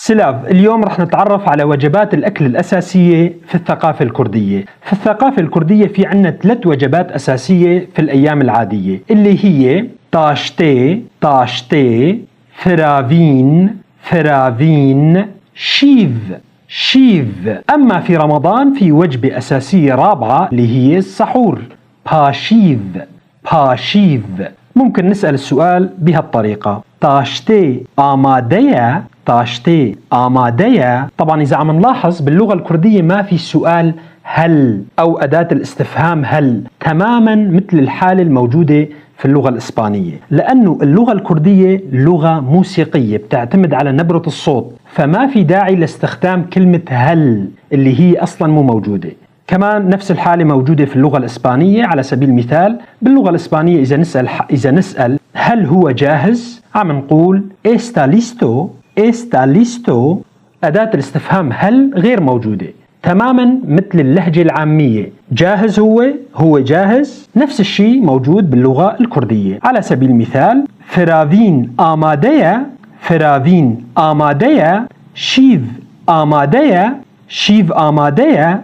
Silav، اليوم رح نتعرف على وجبات الأكل الأساسية في الثقافة الكردية. في الثقافة الكردية في عنا 3 وجبات أساسية في الأيام العادية، اللي هي taştê، taştê، firavîn، firavîn، şîv، şîv. أما في رمضان في وجبة أساسية رابعة اللي هي السحور، paşîv، paşîv. ممكن نسأل السؤال بهالطريقة: taştê amade ye؟ taştê amade ye؟ طبعا إذا عم نلاحظ باللغة الكردية ما في سؤال هل أو أداة الاستفهام هل، تماما مثل الحالة الموجودة في اللغة الإسبانية، لأنه اللغة الكردية لغة موسيقية بتعتمد على نبرة الصوت، فما في داعي لاستخدام كلمة هل اللي هي أصلا مو موجودة. كمان نفس الحالة موجودة في اللغة الإسبانية. على سبيل المثال باللغة الإسبانية إذا نسأل هل هو جاهز، عم نقول está listo، está listo. أداة الاستفهام هل غير موجودة، تماما مثل اللهجة العامية، جاهز هو، هو جاهز. نفس الشيء موجود باللغة الكردية. على سبيل المثال firavîn amade ye، firavîn amade ye، şîv amade ye، şîv amade ye.